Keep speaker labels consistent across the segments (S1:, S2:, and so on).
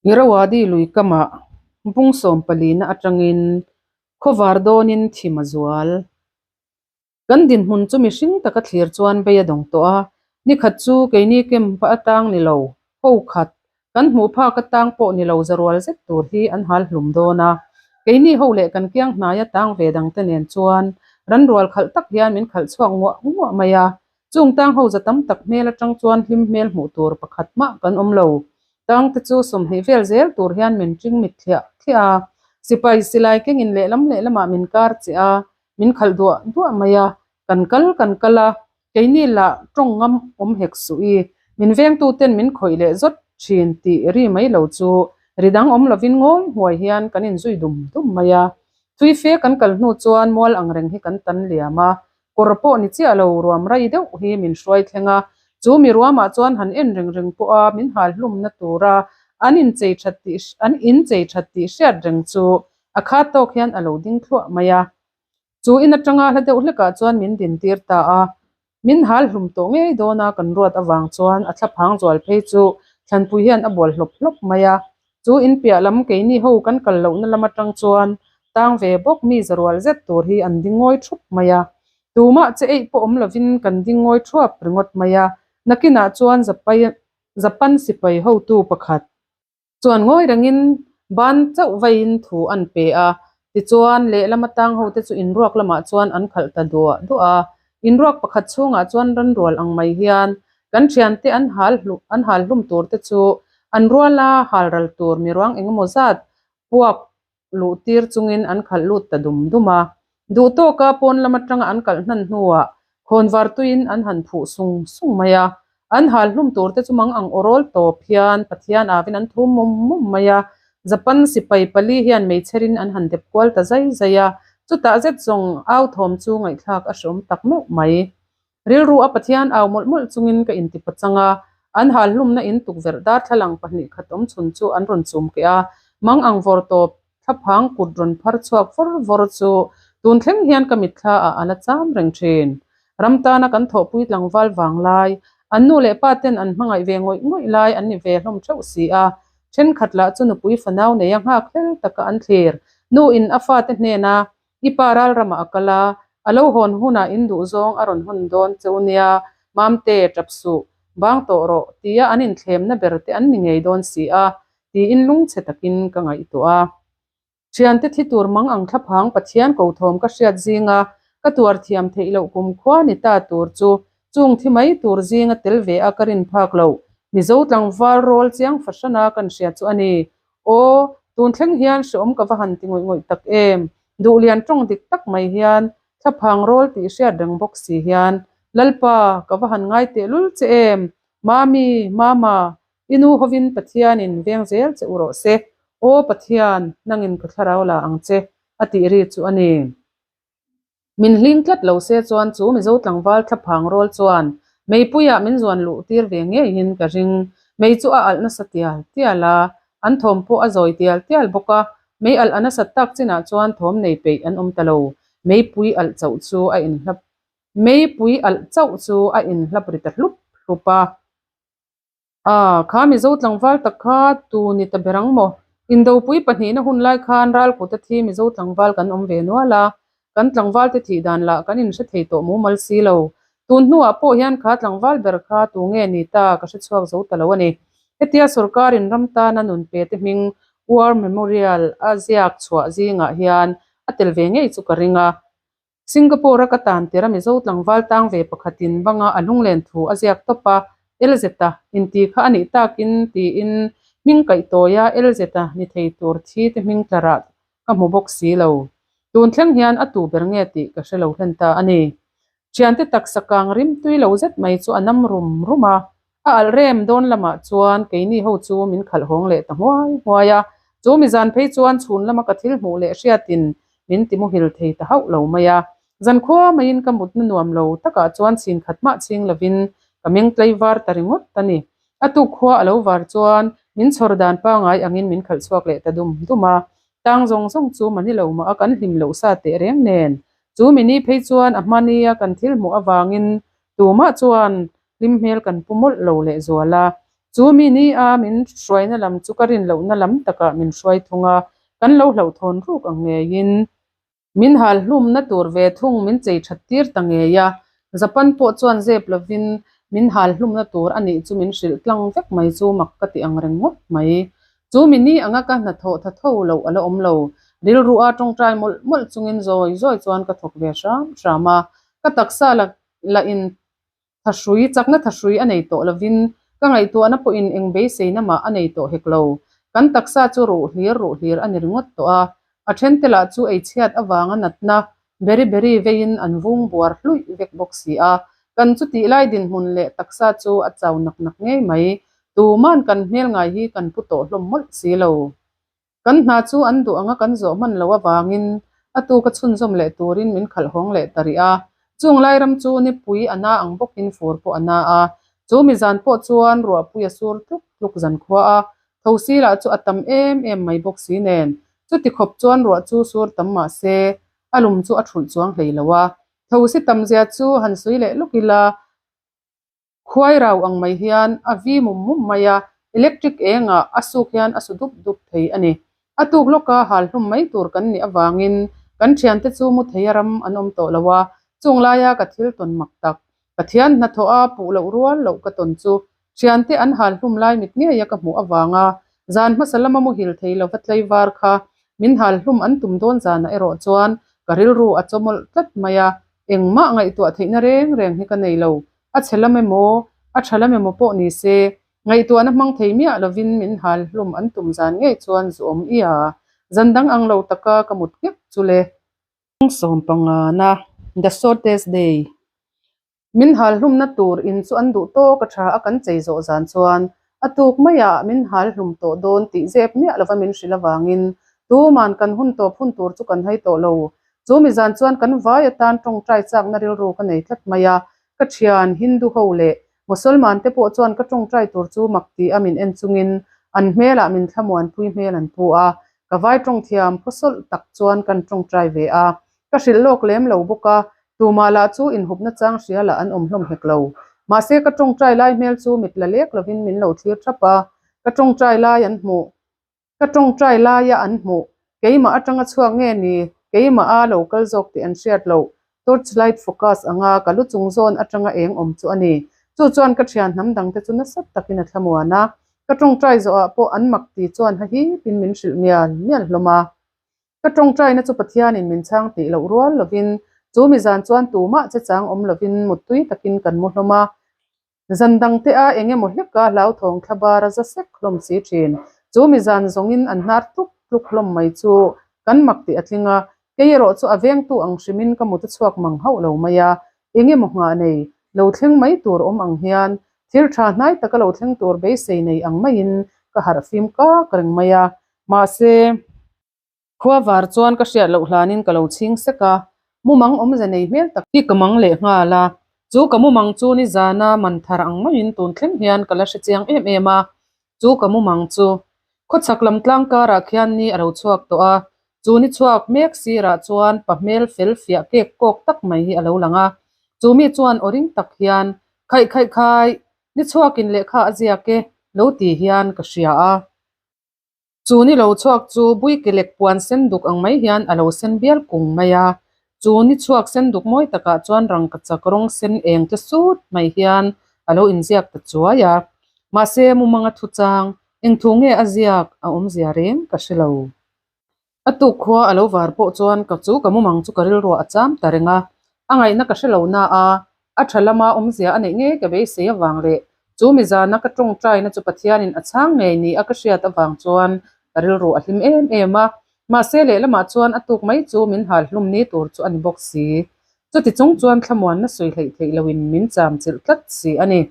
S1: Irrawaddy lui kamah bung sawmpalina atangin khawvar dawnin thim a zual. Kan dinhmun chu mihring taka thlir chuan bei a dawng tawh a, nikhat chu keini camp atang ni lo, ho khat, kan hmuh phak atang pawh ni lo zarual zet tur hi an hal hlum dawn a. Keini ho leh kan kiang hnaia tang ve dangte nen chuan ranrual khalh tak hian min khalh chhuak nguah nguah mai a, Chung tang ho za tam tak hmel atang chuan hlim hmel hmuh tur pakhat mah kan awm lo. Tang te chu 20 vel zel tur hian min ṭing mit thliah thliah a, sipai silai kengin lehlam lehlamah min kar che a, min khalh duah duah mai a, kan kal kan kal a, keini lah tawng ngam awm hek suh i, min vengtuten min khawih leh zawt thin tih ri mai lo chu ri dang awm lovin ngawi hmuai hian kan inzui dum dum mai a. Thui fe kan kal hnu chuan mual angreng hi kan tan liam a, Kawr pawh ni chiah lo ruam rai deuh hi min hruai thleng a, chu mi ruamah chuan han en reng reng pawh a min hal hlumna tura an inchei that tih an inchei that tih hriat reng chu a khat tawk hian a lo ding thluah mai a. Chu in atanga hla deuh hlekah chuan min din tir ta a, min hal hlum tawh ngei dawn a kan ruat avang chuan a thlaphang zual phei chu thlanpui hian a bual hlawp hlawp mai a. Chu in piah lam keini ho kan kal lohna lam atang chuan tang ve bawk mi zarual zet tur hi an ding ngawi thup mai a. Tumah che eih pawh awm lovin kan ding ngawi thuap ringawt mai a. Nakinah chuan Zapai Japan sipai hotu pakhat chuan ngawi rengin ban chauh vaiin thu an pe a. Tichuan lehlam atang hote chu inruak lamah chuan an khalh ta duah duah a. Inruak pakhat chhungah chuan ranrual ang mai hian kan thiante an hal hlu an hal hlum tur te chu an ruala hal ral tur miruang engemaw zat puak luh tir chungin an khalh lut ta dum dum a. Duh tawka pawn lam atanga an kalh hnan hnuah khawnvar tuiin an han phuh sung sung mai a. An hal hlum tur te chu mang ang awrawl tawp hian Pathian avin an thum mum mum mai a. Japan sipai pali hian meichherin an han dep kual ta zai zai a, chutah zet zawng au thawm chu ngaihthlak a hreawm tak meuh mai. Rilru a Pathian au mawlh mawlh chungin ka inti pachang a, an hal hlumna in tukverh darthlalang pahnih khat awm chhun chu an rawn chum keh a, mang ang vawr tawp Thlaphang kut rawn phar chhuak vawr vawr chu tun thleng hian ka mitthla ah a la cham reng thin. Ram tana kan thawhpui tlangval vang lai, an nu leh pa ten an hmangaih ve ngawih ngawih lai an ni ve hlawm theuh si a. Thenkhat lah chu nupui fanau nei a nghak hlel taka an thlir. Nu in a fate hnena i pa ral ramah a kal a, a lo hawn hunah in duh zawng a rawn hawn dawn cheu nia, Mamte, tap suh, bang tawh rawh, tia an inthlemna ber te an ni ngei dawn si a. Tiin lungchhe takin ka ngaihtuah a. Thiante thi tur mang ang thlaphang Pathian kothawm ka hriat zinga ka tuar thiam theih loh kumkhua ni ta tur chu chung thi mai tur zinga tel ve a ka rin phak loh Mizo tlangval rawl chiang fahrana kan hria chu a ni. Aw, tun thleng hian hreawm ka va han ti ngawih ngawih tak em! Duhlian tawng dik tak mai hian thlaphang rawl tih hriat reng bawk si hian Lalpa, ka va han ngai tehlul che em! Mami, Mama, I nu hovin Pathianin veng zel che u rawh se. Aw Pathian, nangin ka thlarau la ang che, a tih ri chu a ni. Min hling tlat lo se chuan chu Mizo tlangval thlaphang rawl chuan meipuiah min zuan luh tir ve ngeiin ka ring. Mei chu a alh nasa tial tial a, an thawm pawh a zawi tial tial bawk a. Mei alh a nasat tak chinah chuan thawm nei peih an awm ta lo. Meipui alh chauh chu a inhlap Meipui alh chauh chu a inhlap ri ta hlup hlup a. A, kha Mizo tlangval tak kha tu ni ta ber ang maw? Indopui pahnihna hun lai khan ralkuta thi Mizo tlangval kan awm ve nual a, kan tlangvalte thih dan lah kan inhre thei tawh mumal si lo. Tun hnuah pawh hian kha tlangval ber kha tu nge ni ta ka hre chhuak zo ta lo a ni. Hetia sorkarin ram tana nun pe te hming War Memorial a ziak chhuah zingah hian a tel ve ngei chu ka ring a. Singapore a ka tan tir a Mizo tlangval tang ve pakhatin banga a lunglen thu a ziak tawp a, Elzeta inti kha a nih takin tiin hming kaih tawi a Elzeta ni thei tur thi te hming tlarah ka hmu bawk si lo. Tun thleng hian a tu ber nge tih ka hre lo hlen ta a ni. Thiante taksa kang rim tui lo zet mai chu a nam rum rum a, A alh rem dawn lamah chuan keini ho chu min khalh hawng leh ta hmuai hmuai a, chu mi zan phei chuan chhun lama ka thil hmuh leh hriatin min ti muhil thei ta hauh lo mai a. Zan khua maiin ka mutna nuam lo takah chuan chhin khat mah chhing lovin ka meng tlei var ta ringawt a ni. A tuk khua a lo var chuan min chhawr dan pangai angin min khalh chhuak leh ta dum dum a, tang zawng zawng chu mani lo mah a kan hlim loh sa teh reng nen. Chu mi ni phei chuan a hmania kan thil hmuh avangin tumah chuan Hlim hmel kan pu mawlh lo leh zual a. Chu mi ni a min hruaina lam chu ka rin lohna lam takah min hruai thung a, kan lo hlauhthawn ruk ang ngeiin. Min hal hlumna tur ve thung min chei that tir ta ngei a, Japan pawh chuan zep lovin min hal hlumna tur a nih chu min hrilh tlang vek mai chu mak ka ti ang reng ngawt mai. Chu mi ni anga ka hnathawh tha tho loh a la awm lo. Rilru a tawngtai mawlh mawlh chungin zawi zawi chuan ka thawk ve hram hram a, ka taksa la la in thahrui, chakna thahrui a nei tawh lovin ka ngaihtuahna pawhin eng beiseina mah a nei tawh hek lo. Kan taksa chu ruh hlir ruh hlir a ni ringawt tawh a, a thente lah chu eichhiat avanga natna beri beri veiin an vung buar hluih vek bawk si a. Kan chutih lai dinhmun leh taksa chu a chau nak nak ngei mai. Tuman kan hmel ngai hi kan pu tawh hlawm mawlh si lo. Kan hna chu an duh anga kan zawh hman loh avangin a tuka chhunzawm leh turin min khalh hawng leh ta rih a. Chung lai ram chu nipui a na ang bawkin fur pawh a na a. Chu mi zan pawh chuan ruahpui a sur tluk tluk zan khua a. Thosi lah chu a tam em em mai bawk si nen. Chuti khawp chuan ruah chu sur tam mah se a lum chu a thulh chuang hlei lo a. Thosi tamzia chu han sawi leh lawk ila. Khuai rau ang mai hian a vi mum mum mai a, electric engah a suk hian a su dup dup thei a ni. A tuk lawka hal hlum mai tur kan nih avangin kan thiante chu mu theia ram an awm tawh lo a, chung laia ka thil tawn mak tak, Pathian hnathawh a puh loh rual loh ka tawn chu thiante an hal hlum lai mit ngeia ka hmuh avanga zan hmasa lama muhil thei lova tlaivar kha min hal hlum an tum dawn zanah erawh chuan ka rilru a chawmawlh tlat mai a, Engmah ngaihtuah theihna reng reng hi ka nei lo. A chhe lam emaw, a tha lam emaw pawh ni se, ngaihtuahna hmang thei miah lovin min hal hlum an tum zan ngei chuan zu awm ia. Zan dang ang lo taka ka mut nghek chu le. 15na, The Shortest Day. Min hal hlumna tur in chu an duh tawk a tha a kan chei zawh zan chuan a tuk maiah min hal hlum tawh dawn tih zep miah lova min hrilh avangin tuman kan hun tawp hun tur chu kan hai tawh lo. Chu mi zan chuan kan vai atan tawngtai chakna rilru ka nei tlat mai a, ka thian Hindu ho leh Mosolman te pawh chuan ka tawngtai tur chu mak ti a min en chungin an hmelah min thlamuanpui hmel an pu a, ka vai tawngthiam phawsawlh tak chuan kan tawngtai ve a, ka hrilh lawk lem lo bawk a, tumah lah chu inhupna chang hria lah an awm hlawm hek lo. Mahse ka tawngtai lai hmel chu mit la lek lovin min lo thlir thap a, ka tawngtai lai an hmuh. Ka tawngtai laia an hmuh, keimah atanga chhuak nge ni, keimah a lo kal zawk tih an hriat loh, torch light focus anga ka lu chung zawn atanga eng awm chu a ni. Chu chuan ka thian hnam dangte chu nasa takin a thlamuan a, ka tawngtai zawhah pawh an mak ti chuan hahipin min hrilh mial mial hlawm a. Ka tawngtaina chu Pathianin min chhang tih loh rual lovin, chu mi zan chuan tumah che chang awm lovin muttui takin kan mu hlawm a. Zan dangte a eng emaw hleka hlauthawng thla bar a za sek hlawm si thin. Chu mi zan zawngin an hnar tluk tluk hlawm mai chu kan mak tih a tling a, kei erawh chu a vengtu ang hrimin ka mut a chhuak mang hauh lo mai a, eng emaw nghah nei, lo thleng mai tur awm ang hian thil tha hnai taka lo thleng tur beisei nei ang maiin ka harh fim kak reng mai a, mahse. Khua var chuan ka hriat loh hlanin ka lo chhing sek a, mumang awmze nei hmel tak hi ka mang leh nghal a. Chu ka mumang chu nizana man thar ang maiin tun thleng hian ka la hre chiang em em a, chu ka mumang chu khawchhak lam tlang karah khian ni a lo chhuak tawh a, chu ni chhuak mek sirah chuan pa hmel fel fiah kek kawk tak mai hi a lo lang a, chu mi chuan aw ring tak hian khaih khaih khai, ni chhuakin lehkha a ziak e lo ti hian ka hria a. Chu ni lo chhuak chu buikelek puan sen duk ang mai hian a lo sen bial kung mai a. Chu ni chhuak sen duk mawi takah chuan rangkachak rawng sen eng te sut mai hian a lo inziak ta chuai a. Mahse mumanga thuchang, eng thu nge a ziak a awmzia reng ka hre lo. A tuk khua a lo var pawh chuan ka chu ka mumang chu ka rilruah a cham ta reng a, a ngaihna ka hre lo na a, a tha lama awmzia a neih ngei ka beisei avang leh chu mi zana ka tawngtaina chu Pathianin a chhang ngei ni a ka hriat avang chuan ka rilru a hlim em em a, mahse lehlamah chuan a tuk mai chu min hal hlum ni tur chu a ni bawk si. Chuti chung chuan thlamuanna sawi hleih theih loin min cham chilh tlat si a ni.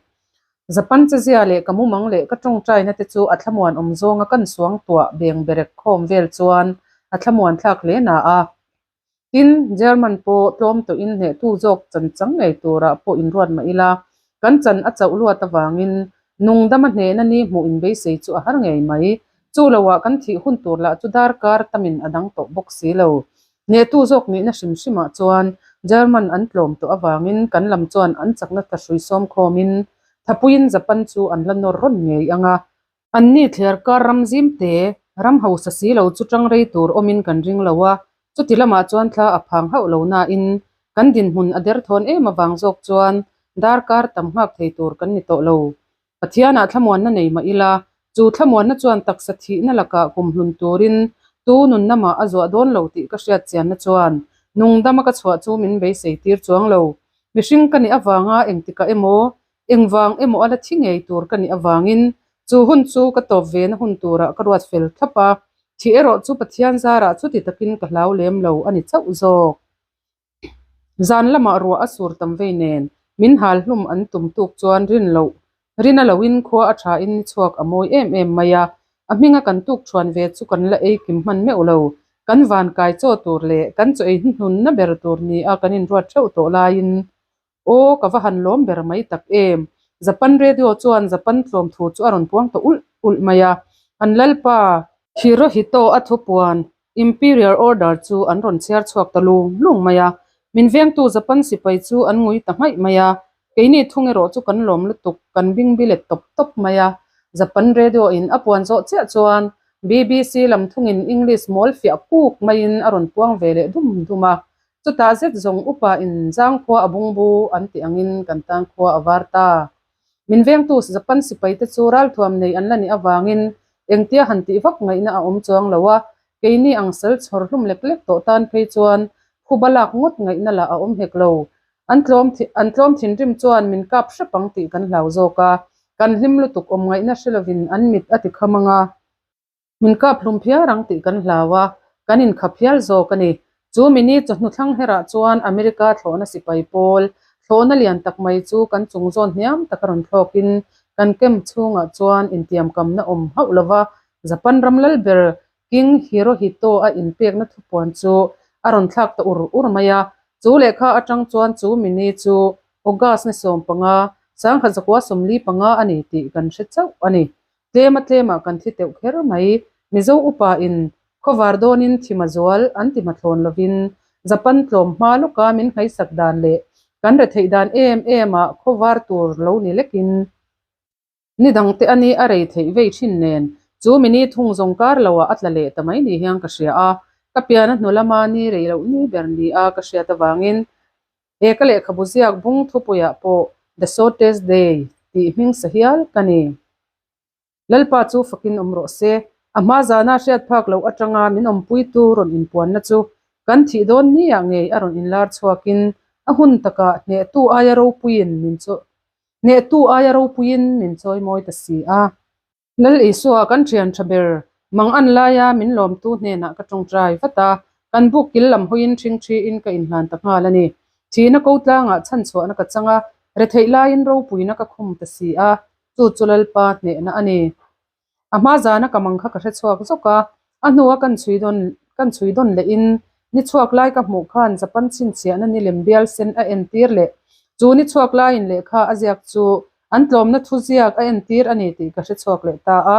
S1: Japan chezia leh ka mumang leh ka tawngtaina te chu a thlamuan awm zawnga kan suang tuah beng berek khawm vel chuan a thlamuan thlak hle na a. Tin, German pawh tlawm tawhin hnehtu zawk chan chang ngei turah pawh inruat mah ila, kan chan a chauh luat avangin nungdama hnehna ni hmuh inbeisei chu a har ngei mai. Chu loah kan thih hun tur lah chu darkar tamin a dang tawh bawk si lo. Hnehtu zawk nihna hrim hrimah chuan German an tlawm tawh avangin kan lam chuan an chakna thahrui sawm khawmin. Thapuiin Japan chu an la nawr rawn ngei ang a. Anni thliar kar ram zim te, ram hausa si lo chu tang rei tur awmin kan ring lo a, chuti lamah chuan thla a phang hauh lo nain kan dinhmun a derthawn em avang zawk chuan darkar tam nghak thei tur kan ni tawh lo. Pathianah thlamuanna nei mah ila, chu thlamuanna chuan taksa thihna lakah kumhlun turin tu nunna mah a zuah dawn lo tih ka hriat chianna chuan nungdama ka chhuah chu min beisei tir chuang lo. Mihring ka nih avanga engtikah emaw, engvang emaw a la thi ngei tur ka nih avangin chu hun chu ka tawp vena hun turah ka ruat fel thlap a, thih erawh chu Pathian zarah chuti takin ka hlau lem lo a ni chauh zawk. Zan lamah ruah a sur tam vei nen min hal hlum an tum tuk chuan rin loh rin a loin khua a tha in ni chhuak a mawi em em mai a, a hminga kan tuk thuan ve chu kan la ei kim hman meuh lo. Kan van kai chaw tur leh kan chaw ei hnuhnunna ber tur ni a kan inruat theuh tawh laiin Aw, ka va han lawm ber mai tak em! Japan radio chuan Japan tlawm thu chu a rawn puang ta ulh ulh mai a, an lalpa Hirohito a thupuan Imperial Order chu an rawn chhiar chhuak ta lung lung mai a, min vengtu Japan sipai chu an ngui ta nghaih mai a, keini thung erawh chu kan lawm lutuk, kan bing bilet tawp tawp mai a. Japan radio in a puan zawh chiah chuan BBC lam thungin English mawl fiah kuk maiin a rawn puang ve leh dum dum a, Chutah zet zawng upa in zang khua a bungbu an tih angin kan tan khua a var ta. Min vengtu Japan sipai te chu ralthuam nei an la nih avangin engtia han tih vak ngaihna a awm chuang lo a, keini ang sal chhawr hlum lek lek tawh tan phei chuan phuba lak ngawt ngaihna lah a awm hek lo. An tlawm an tlawm thinrim chuan min kap hrep ang tih kan hlau zawk a, kan hlim lutuk awm ngaihna hre lovin an mit a ti kham ang a. Min kap hlum phiar ang tih kan hlau a, kan inkhap hial zawk a ni. Chu mini chawhnu thlang herah chuan America thlawhna sipai pawl, thlawhna lian tak mai chu kan chung zawn hniam taka rawn thlawkin kan camp chhungah chuan intiamkamna awm hauh lova Japan ram lal ber King Hirohito a inpekna thupuan chu a rawn thlak ta ur ur mai a. Chu lehkha atang chuan chu mini chu August ni 15, 1945 a ni tih kan hre chauh a ni. Tlema tlemah kan thi teuh kher mai. Mizo upa in khawvar dawnin thima zual an ti hmathlawn lovin Japan tlawm hma lawka min hmaisak dan leh kan retheih dan em em ah khawvar tur lo ni lekin ni dangte a ni a rei theih vei thin nen chu mini thung zawng kar lo ah a tla leh ta mai ni hian ka hria a, ka pian a hnu lama ni rei loh ni ber ni a ka hriat avangin He ka lehkhabu ziak bung thupuiah pawh The Shortest Day tih hming sa hial ka ni. Lalpa chu fakin awm rawh se. A hma zana hriat phak loh atanga min awmpuitu rawn inpuanna chu kan thih dawn niah ngei a rawn inlar chhuakin a hun takah hnehtu aia ropuiin min hnehtu aia ropuiin min chawimawi ta si a. Lal Isua kan thian tha ber mang an laia min lawmtu hnenah ka tawngtai vat a, kan buk kil lam hawiin ṭhingṭhiin ka inhlan ta nghal a ni. Thihna ko tlangah chhanchhuahna ka chang a, retheih laiin ropuina ka khum ta si a, chu chu Lalpa hnehna a ni. A hma zana ka mang kha ka hre chhuak zawk a, a hnua kan chhui dawn kan chhui dawn lehin ni chhuak lai ka hmuh khan Japan chhinchhiahna ni lem bial sen a entir leh chu ni chhuak laiin lehkha a ziak chu An tlawmna thuziak a entir a ni tih ka hre chhuak leh ta a.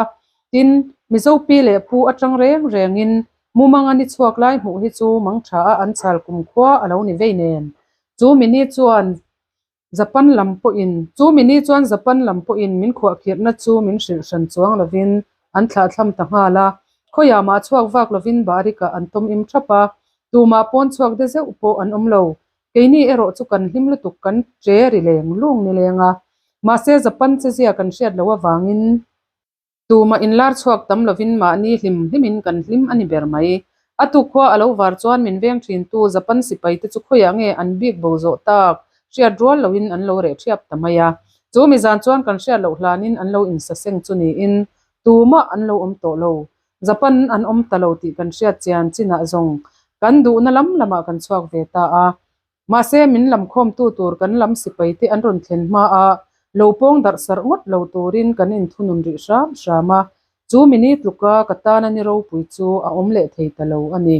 S1: Tin, Mizo pi leh pu atang reng rengin mumanga ni chhuak lai hmuh hi chu mang tha a an chhal kum khua a lo ni vei nen. Chu mini chuan Japan lam pawhin chu mini chuan Japan lam pawhin min khuahkhirhna chu min hrilh hran chuang lovin an thlahthlam ta nghal a. Khawiah mah chhuak vak lovin barikah an tawm im thap a, tumah pawn chhuak de zeuh pawh an awm lo. Keini erawh chu kan hlim lutuk kan che ri leng lung ni leng a, mahse Japan che zia kan hriat loh avangin tumah inlar chhuak tam lovin mahni hlim hlimin kan hlim a ni ber mai. A tukkhua a lo var chuan min veng thintu Japan sipai te chu khawiah nge an bik bo zawh tak hriat rual lohin an lo reh thiap ta mai a. Chu mi zan chuan kan hriat loh hlanin an lo insaseng chu niin tumah an lo awm tawh lo. Japan an awm ta lo tih kan hriat chian chinah zawng kan duhna lam lamah kan chhuak ve ta a. Mahse min lam khawmtu tur kan lam sipai te an rawn thlen hma a, lo pawng darh sarh ngawt lo turin kan inthunun rih hram hram a. Chu mini tluka ka tana ni ropui chu a awm leh thei ta lo a ni.